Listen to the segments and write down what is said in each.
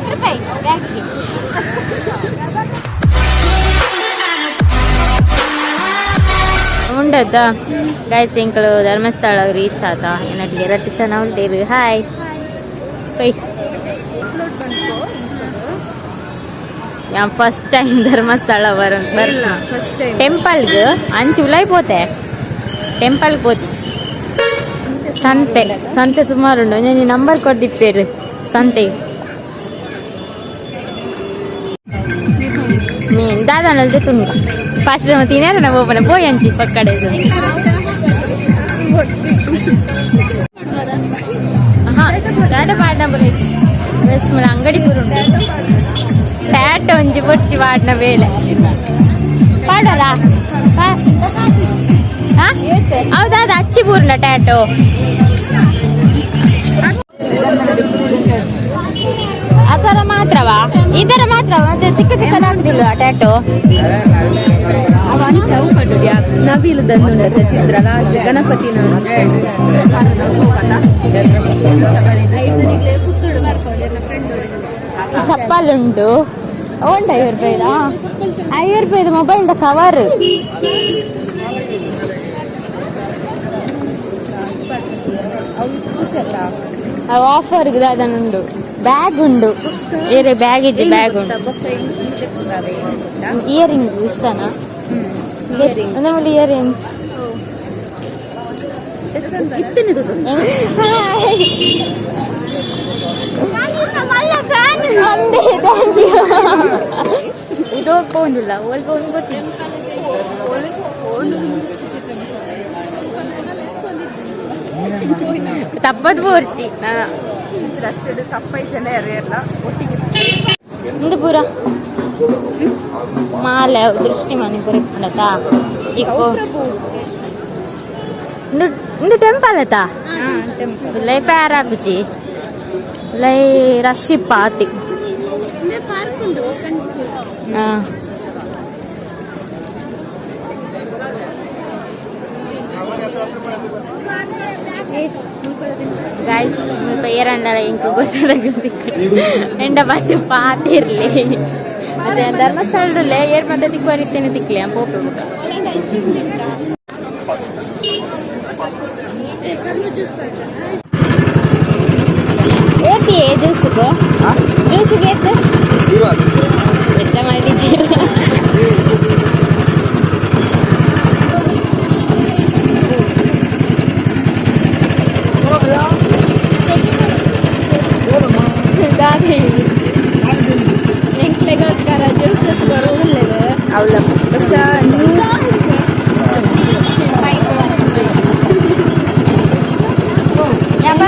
10 ರೂಪಾಯಿ ಬ್ಯಾಗ್ಗೆ. ಉಂಡದ guys, ಎಂಕಲು Dharmasthala reach ಆತ. ಏನಟ್ಟಿಗೆ ರಟ್ಟು ಚೆನ್ನ ಉಂಟೇರು. ಹಾಯ್ ಬೈ. ಫಸ್ಟ್ ಟೈಮ್ ಧರ್ಮಸ್ಥಳ ಬರ. First time. ಟೆಂಪಲ್ಗ್ ಅಂಚು ಉಲಾಯ್ ಪೋತೆ, ಟೆಂಪಲ್ ಪೋತಿ. ಸಂತೆ ಸಂತೆ ಸುಮಾರು ಉಂಡು. ಒಂಜೊಂಜಿ ನಂಬರ್ ಕೊರ್ದಿಪ್ಪೇರು ಸಂತೆ. ಮೀನ್ ದಾದಾನಲ್ದೆ ತುಂಡು ಫಸ್ಟ್ ತಿನ್ಯಾರ ಓಪನ ಪೋಯ್ ಅಂಚಿ ಪಕ್ಕಡೆ. ಹಾ, ದಾದ ಪಾಡ್ನ ಬರೆಚ್ ಬಸ್ ಮುಲ ಅಂಗಡಿ ಪೂರ ಉಂಡು. ಪ್ಯಾಟ ಒಂಜಿ ಬೊಚ್ಚಿ ವಾಡ್ನ ಬೇಲೆ ಪಾಡಲ. ಹೌದಾ? ಅದು ಅಚ್ಚಿ ಪೂರ್ಣ ಟ್ಯಾಟೋ. ಆ ಥರ ಮಾತ್ರವಾ? ಈ ಥರ ಮಾತ್ರ. ಮತ್ತೆ ಚಿಕ್ಕ ಚಿಕ್ಕದಾಗುದಿಲ್ವಾ ಟ್ಯಾಟೋ? ಅವ ಅಂಚವು ಕಟ್ಟುಡಿ ನವಿಲು ದಂದುಂಡತ್ತ ಚಿತ್ರ ಲಾಸ್ಟ್ ಗಣಪತಿನ. ಚಪ್ಪಲ್ ಉಂಟು. ಉಂಟು 50 ರೂಪಾಯಿದಾ? 50 ರೂಪಾಯಿದು ಮೊಬೈಲ್ದ ಕವರ್. ಆಫರ್ ಉಂಟು. ಬ್ಯಾಗ್ ಉಂಡು. ಏರೆ ಬ್ಯಾಗ್ ಇಜ್ಜಿ, ಬ್ಯಾಗ್ ಉಂಟು. ಇಯರಿಂಗ್ ಇಷ್ಟನಾ? ನಮ್ಮಲ್ಲಿ ಇಯರಿಂಗ್ಸ್. ಇತ್ತನೆ. Hi, thank you. ಇದು ಪೋಂಡುಲ್ಲ, ಓಲ್ ಪೋಂಡು ಗೊತ್ತಿಲ್ಲ. ತಪ್ಪದು ಬೋರ್ಚಿ. ಅಷ್ಟು ತಪ್ಪೈ ಜನ ಯಾರು ಒಟ್ಟಿಗೆ. ಇಂದು ಪೂರ ಮಾಲೆ ದೃಷ್ಟಿ ಮನೆ ಪೂರ ಇಪ್ಪುಂಡತಾ ಇಕ್ಕೋ. ಇಂದು ಇಂದು ಟೆಂಪಲ್ ಆತಾ? ಉಲೈ ಪ್ಯಾರಾಪುಜಿ, ಉಲೈ ರಶ್ ಇಪ್ಪ ಆತಿ. ಪಾರ್ಕ್ ಉಂಟು. ಹಾ. ಗೈಸ್, ಮುಲ್ಪ ಏರಂಡಲ ಇಂಕು ಗೊತ್ತಾಗ ಎಂಡ ಬಾತಿ ಪಾತಿರ್ಲಿ. ಮತ್ತೆ ಧರ್ಮಸ್ಥಳದಲ್ಲೇ ಏರ್ ಮತ್ತೆ ತಿಕ್ಕು ತಿಕ್ಲಿ ಪೋಪೆ ಬುಕ್ಕ. ಏತಿ ಜ್ಯೂಸ್ಗು? ಜ್ಯೂಸಿಗೆ ಏತ್ ವೆಚ್ಚ ಮಾಡಿದ್ದೀರ? ದಾದಿ. ಎಂಕ್ಲೆಗೋಸ್ಕರ ಜ್ಯೂಸ್ ಅವಳ ನ್ಯೂ.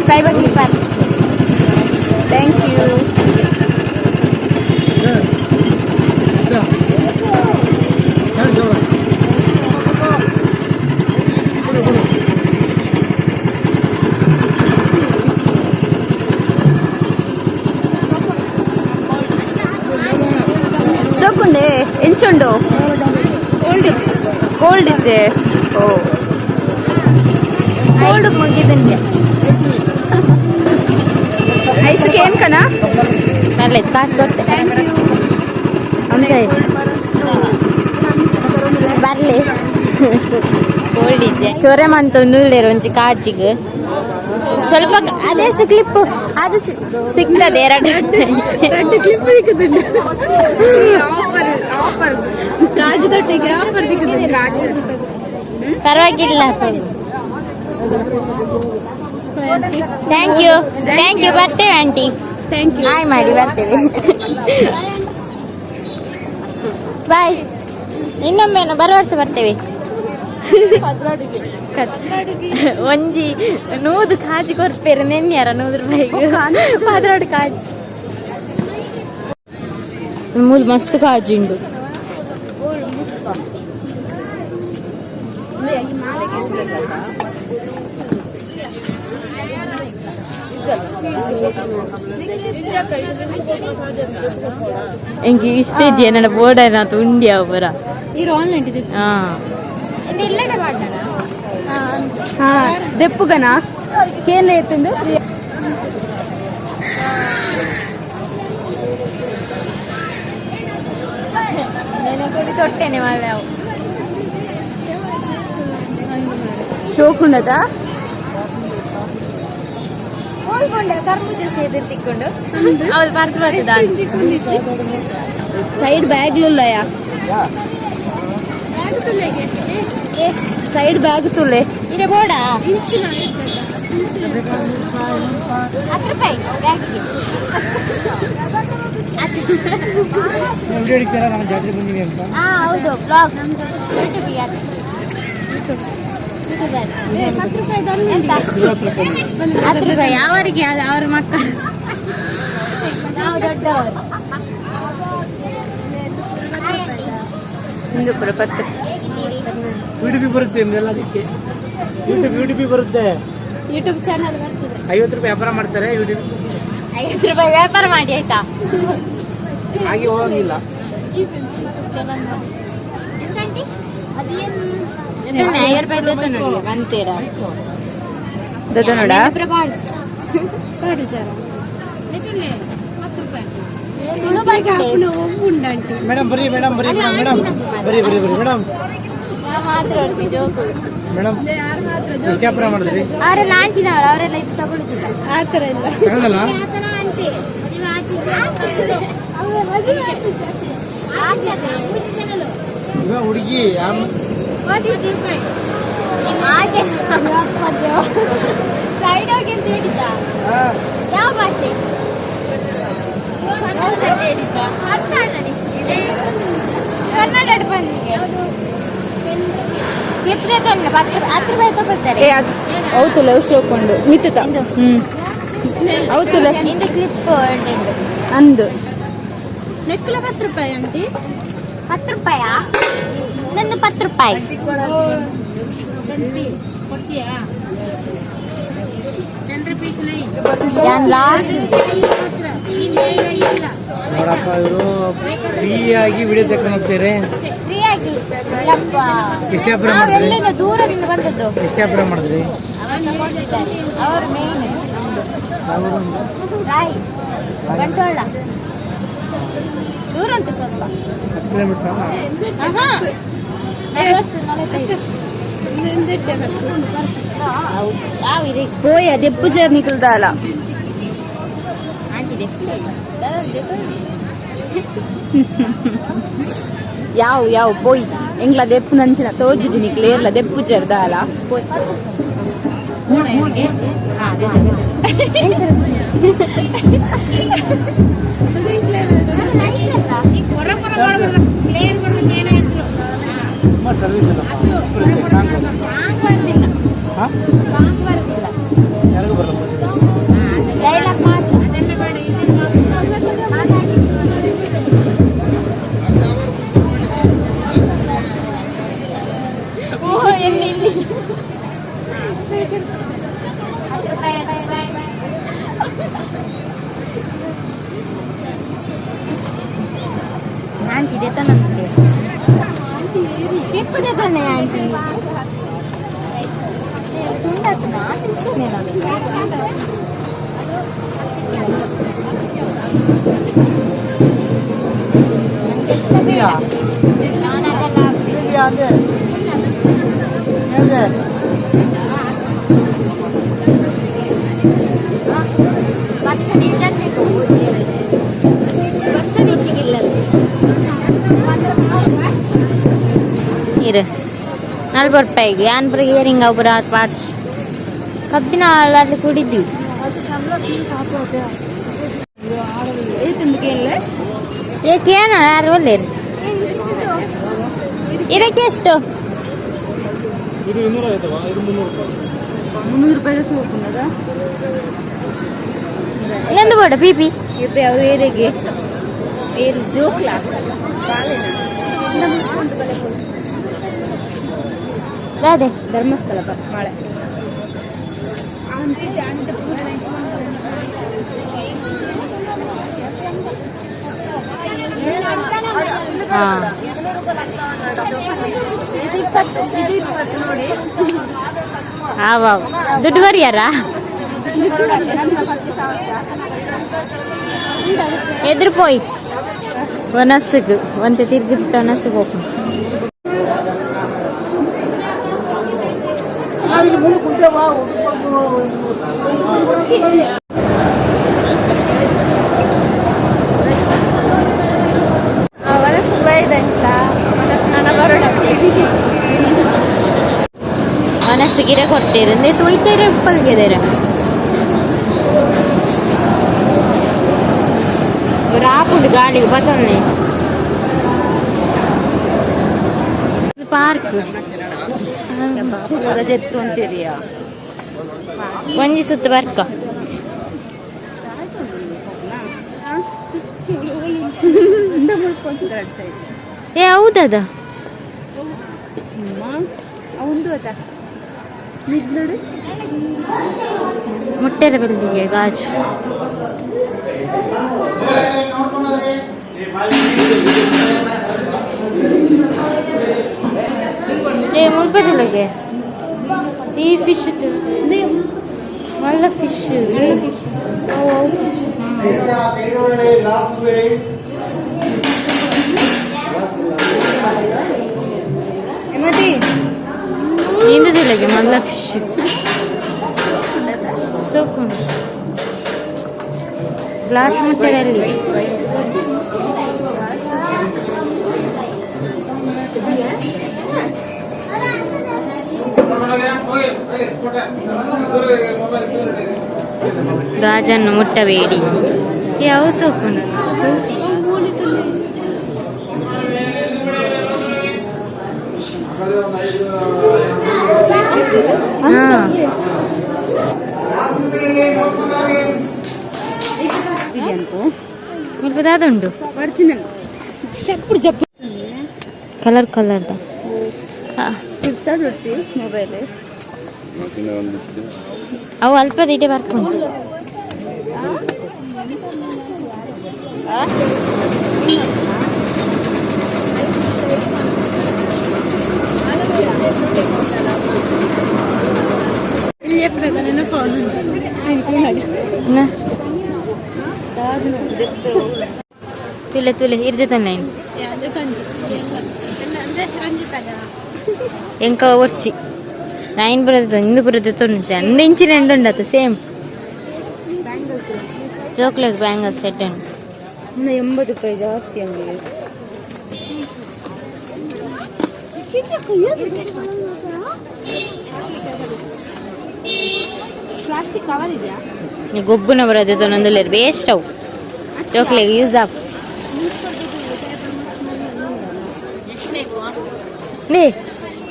Bye bye. Thank you. ಸೋಕುಂಡೆ ಎಂಚುಂಡು? ಕೋಲ್ಡ್ ಕೋಲ್ಡ್ ಇತ್ತೆ. ಓ. ಕೋಲ್ಡ್ ಮುಗಿದಂತೆ. ಐಸ್ಗೆ ಏನ್ ಕಣ? ಬರ್ಲಿ, ಕಾಸು ಕೊಟ್ಟೆ. ಬರ್ಲಿ. ಕೋಲ್ಡ್ ಇಜ್ಜೆ. ಚೊರೆ ಮಂತೊಂದು ಉಲ್ಲೇರು ಒಂಜಿ ಕಾಜಿಗ್ ಸ್ವಲ್ಪ ಅದೆಷ್ಟು ಕ್ಲಿಪ್ ಅದು ಸಿಗ್ತದೆ ಎರಡು. ಕ್ಲಿಪ್ ಆಫರ್ ಆಫರ್, ಕಾಜು ತೊಟ್ಟಿಗೆ ಆಫರ್ ಸಿಕ್ಕುತ್ತದೆ. ಪರವಾಗಿಲ್ಲ. Thank you, thank you. ಬರ್ತೇವೆ ಆಂಟಿ. Thank you. ಹಾಯ್ ಮಾಡಿ ಬರ್ತೇವೆ. ಬಾಯ್. ಇನ್ನೊಮ್ಮೆ ಬರುವ ವರ್ಷ ಬರ್ತೇವೆ. ಒಂಜಿ 100 ಕಾಜಿ ಕೊರ್ಪೇರು ನೆನ್ಯಾರ 100 ರೂಪಾಯಿಗೆ 12 ಕಾಜಿ. ಮೂಲು ಮಸ್ತ್ ಕಾಜಿ ಉಂಡು. ಎಂಕಿ ಇಷ್ಟ ಎನ್ನಡ ಬೋರ್ಡ್ ಏನಾತು ಉಂಡಿ ಅವು ಪೂರ. ಈರು ಆನ್ಲೈನ್ ಇದೆ. ಹಾ. ಹಾ, ದೆಪ್ಪುಗನ ಕೇನ್ಲೆ ಎತ್ತಂದು. ತೊಟ್ಟೆನೆ ಮಲ್ಲೆ ಅವು. ಶೋಕುಂಡದ. ಹೋಲ್ಕೊಂಡೆ ಕರ್ಬೂಜ ಸೇದೆ ತಿಕ್ಕೊಂಡು ಅವಳು ಬರ್ದು ಬರ್ತದ. ಸೈಡ್ ಬ್ಯಾಗ್ಲುಲ್ಲಯ, ಸೈಡ್ ಬ್ಯಾಗ್ ತುಲೆ. ಇದೆ ಬೋಡ 10 ರೂಪಾಯಿ ಬ್ಯಾಗಿಗೆ. ವಿಡಿಯೋ ಹಿಡಿತೀರಾ, ನಾನು ಜಾತ್ರೆ ಬಂದೀನಿ ಅಂತ? ಹಾ ಹೌದು, ಬ್ಲಾಗ್ ಯೂಟ್ಯೂಬಿಗೆ ಹಾಕಿ. ಎಂತ? 50 ರೂಪಾಯಿ. 10 ರೂಪಾಯಿ ಅವರಿಗೆ, ಅದು ಅವ್ರ ಮಕ್ಕಳು, ನಾವು ದೊಡ್ಡವರು. ಹಿಂದೂಪುರ ಪತ್ತು. ಹೇಗಿದ್ದೀರಿ? ಯೂಟ್ಯೂಬ್ ಬರುತ್ತೆ ನಿಮ್ದೆಲ್ಲ, ಅದಕ್ಕೆ ಯೂಟ್ಯೂಬ್ ಯೂಟ್ಯೂಬ್ ಬರುತ್ತೆ. ಯೂಟ್ಯೂಬ್ ಚಾನಲ್ ಬರ್ತದೆ. 50 ರೂಪಾಯಿ ವ್ಯಾಪಾರ ಮಾಡ್ತಾರೆ ಯೂಟ್ಯೂಬ್. 50 ರೂಪಾಯಿ ವ್ಯಾಪಾರ ಮಾಡಿ ಆಯ್ತಾ? ಹಾಗೆ ಹೋಗಂಗಿಲ್ಲ. 50 ರೂಪಾಯಿ ನೋಡಿ ಬಂತೀರಾ? ದದ ನೋಡ. ಮೇಡಮ್ ಬರ್ರಿ, ಮೇಡಮ್ ಬರ್ರಿ, ಮೇಡಮ್ ಮೇಡಮ್ ಬರ್ರಿ ಬರ್ರಿ ಬರ್ರಿ ಮೇಡಮ್. ಮೇಡಮ್, ಎಷ್ಟು ವ್ಯಾಪಾರ ಮಾಡಿದ್ರಿ? ಅವರೆಲ್ಲ ಆಂಟಿನವರು, ಅವರೆಲ್ಲ ಇದು ತಗೊಳುದಿಲ್ಲ. ತಗೊಂಡಲ್ಲ. ಇವ ಹುಡುಗಿ. ಸೈಡ್ ಹೋಗಿ ಅಂತ ಹೇಳಿದ್ದ. ಯಾವ ಭಾಷೆ ಕನ್ನಡದಲ್ಲಿ ಹೇಳಿದ್ದ? ಅರ್ಥ ನನಗೆ. ಕನ್ನಡ ಬಂದಿಗೆ ಎತ್ತರೆ ತೊಂದರೆ 10 ರೂಪಾಯಿ ತಗೊಳ್ತಾರೆ. ಏ ಅವು ತುಲೆ ಶೋಕುಂಡು ಮಿತ್ತುತ. ಅವು ತುಲೆ. ಇಂದು ಕ್ಲಿಪ್. ಅಂದು ನೆಕ್ಲ 10 ರೂಪಾಯಿ ಆಂಟಿ. 10 ರೂಪಾಯಾ? ನಂದು 10 ರೂಪಾಯಿ. ಯಾನ್ ಲಾಸ್ಟ್. ನೋಡಪ್ಪ, ಇವರು ಫ್ರೀ ಆಗಿ ವಿಡಿಯೋ ತಗೊಂಡು ಹೋಗ್ತಾರೆ. ಫ್ರೀ ಆಗಿ ಇಲ್ಲಪ್ಪ. ಎಷ್ಟು ವ್ಯಾಪಾರ ನಾವು ಮಾಡಿದ್ರಿ? ಎಲ್ಲಿಂದ ದೂರದಿಂದ ಬಂದದ್ದು. ಎಷ್ಟು ವ್ಯಾಪಾರ ಮಾಡಿದ್ರಿ? ಅವರು ತಗೊಂಡಿದ್ದಾರೆ, ಅವರು ಮೇನ್. ರಾಯಿ ಬಂಟ್ವಾಳ, ದೂರ ಉಂಟು ಸ್ವಲ್ಪ. 10 ಕಿಲೋಮೀಟರ್. ಆಹಾ. 40, 45. ಹೌದು. ಯಾವ ಇದೆ? ಪೋಯ ದೆಪ್ಪು ಜರ್ ನಿಕಲ್ದಾಲ. ಆಂಟಿ. ಯಾವ ಯಾವ ಪೋಯ್ ಎಂಗ್ಲ ದೆಪ್ಪು ನಂಚಿನ ತೋಜಿಜಿ ನಿಕ್ಲ ಏರ್ಲ ದೆಪ್ಪು ಜರ್ದಾಲ ಪೋಯ್. ತುಂಬ ಸರ್ವಿಸ್ ಅಲ್ಲಪ್ಪ ಸಾಂಗ್. ಸಾಂಗ್ ಬರ್ದಿಲ್ಲ. ಹಾಂ. ಸಾಂಗ್ ಬರ್ದಿಲ್ಲ. ಯಾರಿಗೂ ಬರಲ್ಲ. ಡೈಲಾಗ್ ಮಾತ್ರ. ಮಾತಾಡಿ. ಓ ಎಲ್ಲಿ ಇಲ್ಲಿ 10 ರೂಪಾಯಿ, 10 ರೂಪಾಯಿ. ಆಂಟಿ ದೇತನಂತೆ ಟಿಪ್ಪು ತಾನೆ ಆಂಟಿ ತುಂಡಾಗ್ತದೆ ಆಂಟಿ. ಇದೆಯಾ? ನಾನು ಅದೆಲ್ಲ ಇದೆಯಾ ಅಂದೆ ಹೇಳ್ದೆ. ಬಸ್ ನಿಲ್ಲಬೇಕು, ಬಸ್ ನಿಂತಿಲ್ಲ. ಇರು, 40 ರೂಪಾಯಿಗೆ ಯಾನ್ ಪುರ ಇಯರಿಂಗ್ ಅವು ಪುರ ಪಾರ್ಟ್ಸ್ ಕಬ್ಬಿನ ಅಲ್ಲಿ ಕುಡಿದ್ವಿ. ಏಕೆ ಏನು ಯಾರು ಒಳ್ಳೇರು. ಇದಕ್ಕೆ ಎಷ್ಟು? ಇದು 250, ಇದು 300 ರೂಪಾಯಿ. 300 ರೂಪಾಯಿ ಸೋಪ್ ಉಂಡದ. ಇನ್ನೊಂದು ಬೋಡ ಪಿಪಿ. ಇಪ್ಪೆ ಅವು ಏರೆಗೆ ಏರು ಜೋಕ್ಲಾ. ಅದೇ. ಧರ್ಮಸ್ಥಳ ಮಳೆ. ಹಾ. ಇದು 20, ಇದು 20 ನೋಡಿ. ಆವ ದುಡ್ಡು ಬರಿಯಾರ ಎದುರು ಪೋಯ್ ಒನಸ್ಸುಗ್ ಒಂತೆ ತಿರ್ಗಿತ್ತ ಒನಸ್ಸುಗ್ ಹೋಗ್ತು. ಮನಸ್ಸು ಬೈದಂತ. ನನ್ನ ಬರೋಣ. ಮನಸ್ಸು ಗಿರ ಕೊಡ್ತೇವೆ ಅಂದ್ರೆ ತೊಯ್ತೇರೆ ಉಪ್ಪಲ್ಗೆದೇರ ರಾಪುಂಡು ಗಾಳಿಗೆ ಬತ್ತೊನ್ನೆ ಪಾರ್ಕ್. ಜೆತ್ತು ಅಂತೀರಿಯಾ? ಒಂಜಿ ಸುತ್ತು ಬರ್ಕ. ಏ, ಹೌದದ. ಉಂಡು ಅದ ಮಿಡ್ಲುಡು. ಮುಟ್ಟೆರ ಬೆಳ್ದಿಗೆ ಗಾಜು. ಏ, ಮುಲ್ಪದಿಲ್ಲಗೆ ಈ ಫಿಶ್, ಮಲ್ಲ ಫಿಶ್. ಅವು ಅವು ಫಿಶ್. ಎಮದಿ. ನೀಂದದಿಲ್ಲಗೆ ಮಲ್ಲ ಫಿಶ್ ಸೋಪುಂಡು. ಗ್ಲಾಸ್ ಮುಟ್ಟೆರಲ್ಲಿ. ಗಾಜನ್ನು ಮುಟ್ಟಬೇಡಿ. ಯಾವ ಸೋಪುಂಡು? ಹಾ. ಅನ್ಕೋ. ಮುಲ್ಪ ದಾದ ಉಂಡು? Original step ಜಪ್. ಕಲರ್ ಕಲರ್ದ. ಇರ್ತದ ಮೊಬೈಲ್. ಅವು ಅಲ್ಪದ ಇಟೆ ಬರ್ಕೊಂಡು. ತುಲೆ ತುಲೆ ಇರ್ದೆ ತನ್ನ ಎಂಕ ಒರ್ಚಿ ನೈನ್ ಬರುತ್ತೆ, ಇಂದು ಬರುತ್ತೆ. ತೊಂದು ಅಂದ ಇಂಚಿನ ಎಂಡು ಉಂಡತ್ತ ಸೇಮ್ ಜೋಕ್ಲೆಗ್ ಬ್ಯಾಂಗಲ್ ಸೆಟ್ ಉಂಟು. 80 ರೂಪಾಯಿ ಜಾಸ್ತಿ ಅಂಗಡಿ. ಪ್ಲಾಸ್ಟಿಕ್ ಕವರ್ ಇದೆಯಾ? ಈ ಗೊಬ್ಬುನ ಬರೋದು ತೊಂದಲ್ಲ, ವೇಸ್ಟ್ ಅವು. ಜೋಕ್ಲೆಗ್ ಯೂಸ್ ಆಪ್ ನೇ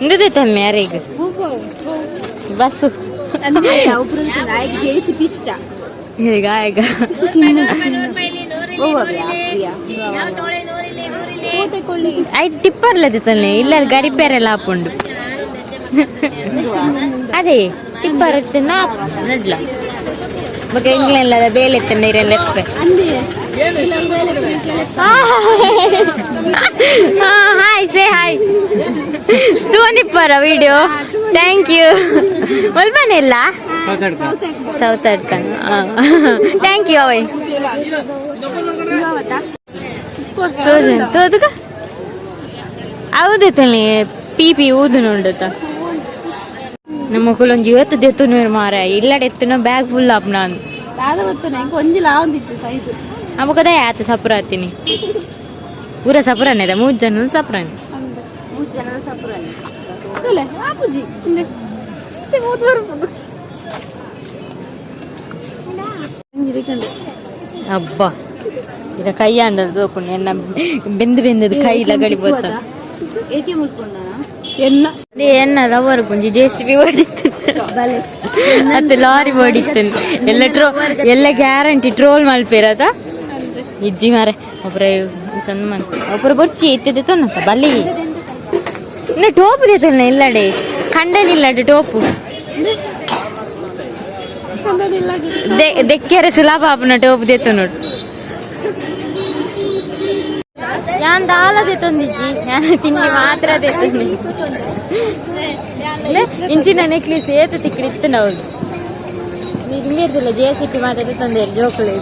ಇಂದದೆ ತಮ್ಮಿ ಯಾರೀಗ ಬಸ್ಸು. ಜೆಸಿಬಿ ಇಷ್ಟ. ಈಗ ಈಗ. ಚಿನ್ನ ಚಿನ್ನ. ಆಯ್ತು, ಟಿಪ್ಪರ್ಲದೆ ತನ್ನೆ ಇಲ್ಲ, ಗರಿಪೇರೆಲ್ಲ ಆಪುಂಡು. ಅದೇ ಟಿಪ್ಪರ್ ನಾ ನಡ್ಲ ಬೊಕ ಇಂಗ್ಲೆಂಡ್ಲದ ಬೇಲೆ ಎತ್ತಂಡ ಇರೆಲ್ಲ ಎಪ್ಪೆ. Hi, say hi. ತೂನಿಪ್ಪರ video. Thank you. ಒಲ್ಪನೆಲ್ಲ south ಅಡ್ಕನ್. Thank you ಅವಯ್. ತೋಜನ್ ತೋದುಕ ಹೌದು ತಲೆ ಪಿ ಪಿ ಊದು ನೋಡುತ್ತ. ನಮ್ಮ ಕುಲೊಂಜಿ ಇವತ್ತು ದೆತ್ತುನು ಮಾರ ಇಲ್ಲಡೆ ಎತ್ತುನ ಬ್ಯಾಗ್ ಫುಲ್ ಆಪ್ ನಾನು. ದಾದ ಗೊತ್ತು ನಂಗೆ ಒಂಜಿ ಲಾವಂದಿತ್ತು ಸೈಜ್. ಅಮ್ಮಕದ ಆತ ಸಪುರ ಆತೀನಿ ಪೂರ ಸಪುರನೇ ಮೂರು ಜನ ಸಪುರನೆ. ಮೂರು ಜನ ಸಪುರ. ಆಪುಜಿ ಇಂದೆ ಮೂರು ಬರ್ಬೋದು. ಅಬ್ಬಾ, ಇರ ಕೈ ಅಂದ ಸೋಕು ಎನ್ನ ಬೆಂದು ಬೆಂದದು ಕೈ ಲಗಡಿ ಬೋತ. ಎಟಿಎಂ ಉಟ್ಕೊಂಡ. ಎನ್ನ. ಎನ್ನ ರವರ್ ಗುಂಜಿ ಜೆಸಿಬಿ ಹೊಡಿತು. ಬಲೆ. ಅದು ಲಾರಿ ಹೊಡಿತು. ಎಲ್ಲ ಟ್ರೋ ಎಲ್ಲ ಗ್ಯಾರಂಟಿ ಟ್ರೋಲ್ ಮಲ್ಪೇರದ ಇಜ್ಜಿ ಮಾರೆ. ಒಬ್ಬರ ತಂದು ಮನ್ ಒಬ್ಬರು ಬೊರ್ಚಿ ಇತ್ತಿದ್ದೆ ತನ್ನತ್ತ ಬಲ್ಲಿ ಇನ್ನು ಟೋಪು ದೇತಲ್ಲ ಇಲ್ಲಡೆ ಕಂಡನಿಲ್ಲಡೆ ಟೋಪು ದೆಕ್ಕೆರೆ ಸುಲಭ ಆಪುನ ಟೋಪು ದೇತು ನೋಡು. ಯಾನ್ ದಾಲ ದೇತೊಂದಿಜ್ಜಿ, ಯಾನ್ ತಿಂಡಿ ಮಾತ್ರ ದೇತೊಂದಿ. ಇಂಚಿನ ನೆಕ್ಲೆಸ್ ಏತ ತಿಕ್ಕಡಿ ಇತ್ತು ನಾವು ನೀರು J C P ಮಾತ್ರ ತಂದೇರು ಜೋಕುಲು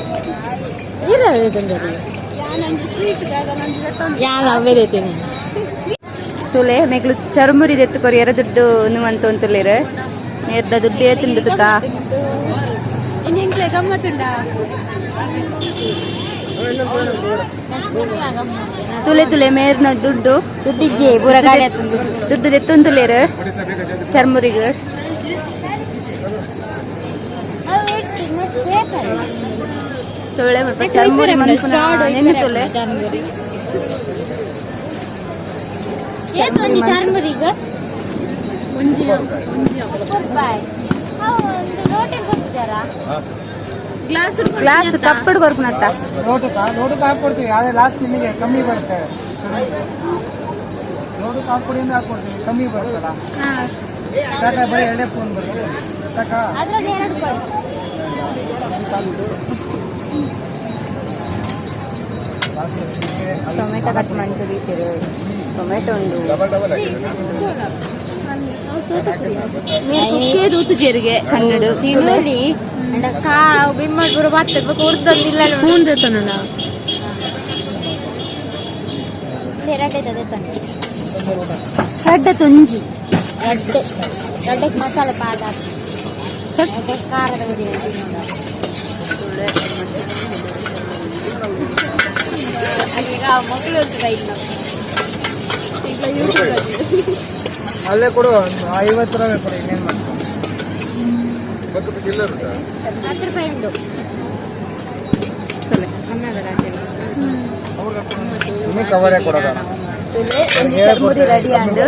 ಇರ ತಂದೇರಿ. ಯಾನ್ ಅವೇ ದೇತೀನಿ. ತುಲೆ ಮೆಗ್ಲು ಚರ್ಮುರಿ ದೆತ್ತು ಕೊರಿಯರ ದುಡ್ಡು ನುವಂತ ಉಂತುಲ್ಲೆರ್. ಮೇರ್ದ ದುಡ್ಡು ಏತುಂಡು ತುಕ. ಇನ್ನು ಎಂಕ್ಲೆ ಗಮ್ಮತ್ತುಂಡ. ತುಲೆ ತುಲೆ ಮೇರ್ನ ದುಡ್ಡು. ದುಡ್ಡಿಜ್ಜೆ ಪೂರ ಗಾಡಿ ಆತುಂಡು. ದುಡ್ಡು ದೆತ್ತೊಂದುಲೇರು ಚರ್ಮುರಿಗ್. ತುಳೆ ಮುಲ್ಪ ಚರ್ಮುರಿ ಮನ್ಪುನ ನೆನ್ನೆ ತುಲೆ. ಚರ್ಮುರಿ ಏತ್ ಒಂಜಿ ಚರ್ಮುರಿಗ್? ಒಂಜಿ ಒಂಜಿ. ರೂಪಾಯಿ. ಒಂದು ಲೋಟೆಡ್ ಕೊಡ್ತಿದ್ದಾರಾ? ಗ್ಲಾಸ್. ಗ್ಲಾಸ್ ಕಪ್ಪಡ್ ಕೊರ್ಪುನತ್ತ. ಲೋಟಕ್ಕೆ ಲೋಟಕ್ಕೆ ಹಾಕ್ಕೊಡ್ತೀವಿ, ಆದರೆ ಲಾಸ್ಟ್ ನಿಮಗೆ ಕಮ್ಮಿ ಬರುತ್ತೆ. ಲೋಟಕ್ಕೆ ಹಾಕ್ಕೊಡಿ ಅಂದ್ರೆ ಹಾಕ್ಕೊಡ್ತೀವಿ, ಕಮ್ಮಿ ಬರುತ್ತಲ್ಲ. ಸಾಕ, ಬರೀ ಎರಡೇ ಫೋನ್ ಬರುತ್ತೆ, ಸಾಕಾ? ಅದ್ರಲ್ಲಿ 2 ರೂಪಾಯಿ. ಟೊಮೆಟೊ ಕಟ್ ಮಂಚು ದೀತೆರ್, ಟೊಮೆಟೊ ಉಂಡು. ಮೇರ್ ಕುಕ್ಕೆ ದೂತು ಜೀರಿಗೆ ಕನ್ನಡ ತುಲೆ. ಸಿನುರಿ ಅಂಡ ಕಾ ಬಿಮ್ಮಡ್ ಪೂರ ಬರ್ತದೆ, ಬೊಕ ಉರ್ದೊಂದಿಲ್ಲ. ಸ್ಪೂನ್ ದೇತನಲ್ಲ. ಎರಡೇ ತದೆ. ರಡ್ಡ ತುಂಜಿ. ರಡ್ಡೆ ರಡ್ಡೆಗೆ ಮಸಾಲೆ ಪಾಡ, ರಡ್ಡೆ ಖಾರದ ಪುಡಿ. ಮಕ್ಕಳು ಇಲ್ಲ. ಅಲ್ಲೇ ಕೊಡು, ಒಂದು 50 ರೂಪಾಯಿ ಕೊಡು, ಇನ್ನೇನು ಮಾಡ್ತೀವಿ? 10 ರೂಪಾಯಿ ಉಂಟು. ತುಲೆ. ನಿಮಗೆ ಕವರೇ ಕೊಡೋದ. ತುಲೆ, ಒಂಜಿ ಚರ್ಮುರಿ ರೆಡಿ ಆಂಡ್.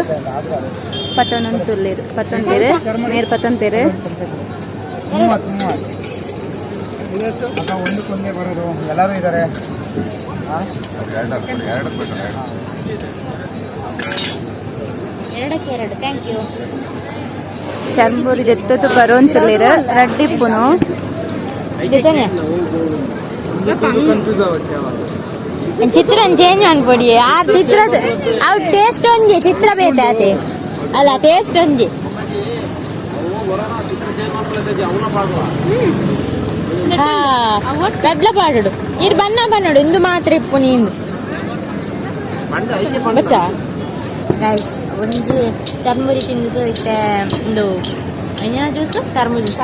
ಪತ್ತೊಂದು ತುಲ್ಲೇರು, ಪತ್ತೊಂದೇರು ಮೇರ್ ಪತ್ತೊಂದೇರು. 30 30. ಅಕ್ಕ, ಒಂದಕ್ಕೊಂದೇ ಬರೋದು, ಎಲ್ಲರೂ ಇದ್ದಾರೆ. ಹಾಂ. ಎರಡಕ್ಕೆ ಎರಡು. Thank you. ಚರ್ಮುರಿ ದೆತ್ತೊತ್ತು ಬರೋಂತುಲ್ಲೇರು, ರಡ್ಡಿಪ್ಪುನು. ಜೊತೆನೆ ಚಿತ್ರ ಚೇಂಜ್ ಅನ್ಪೊಡಿ. ಆ ಚಿತ್ರ ಅವು ಟೇಸ್ಟ್ ಒಂಜಿ, ಚಿತ್ರ ಬೇತೆ ಆತೆ ಅಲ್ಲ, ಟೇಸ್ಟ್ ಒಂಜಿ. ಹಾ, ಕಡ್ಲ ಪಾಡುಡು ಇರ್ ಬಣ್ಣ ಬನ್ನೋಡು ಇಂದು ಮಾತ್ರ ಇಪ್ಪು ನೀನು ಬಚ್ಚಾ. ಗೈಸ್, ಒಂಜಿ ಚರ್ಮುರಿ ತಿಂದು ಇತ್ತೆ ಒಂದು ಏನ ಜ್ಯೂಸ್, ಕರ್ಮು ಜ್ಯೂಸ್.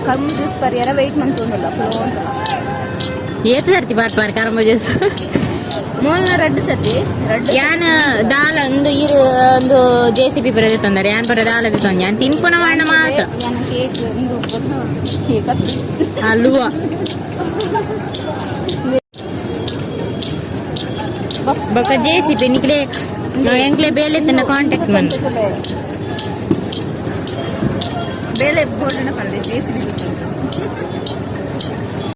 ಕಮ್ಮಿ ಜ್ಯೂಸ್ ಪರಿಯಾರ ವೆಯ್ಟ್ ಮಂತೊಂದುಲ್ಲ ಫ್ಲೋ ಅಂತ. ಏತ್ ಸರ್ತಿ ಬರ್ಪಾರ್ ಕರ್ಮು ಜ್ಯೂಸ್? ಮೂಲ್ನ ರಡ್ಡು ಸತಿ ರಡ್ಡು. ಯಾನ್ ದಾಲ ಒಂದು ಇರು ಒಂದು ಜೆ ಸಿ ಬಿ ಬರೋದೇ ತೊಂದರೆ, ಯಾನ್ ಬರೋ ದಾಲ ತೊಂದರೆ, ಯಾನ್ ತಿನ್ಪುನ ಮಾಡ ಮಾತ್ರ. ಯಾನ ಕೇಕ್ ಇಂದು ಕೇಕ್. ಅಲ್ವ? ಬೊಕ ಜೆ ಸಿ ಬಿ ನಿಕ್ಲೆ ಎಂಕ್ಲೆ ಬೇಲೆ ತನ್ನ ಕಾಂಟ್ಯಾಕ್ಟ್ ಮಂತ್. ಬೇಲೆ ಬೋರ್ಡ್ ಪಲ್ಲೆ ಜೆ ಸಿ ಬಿ.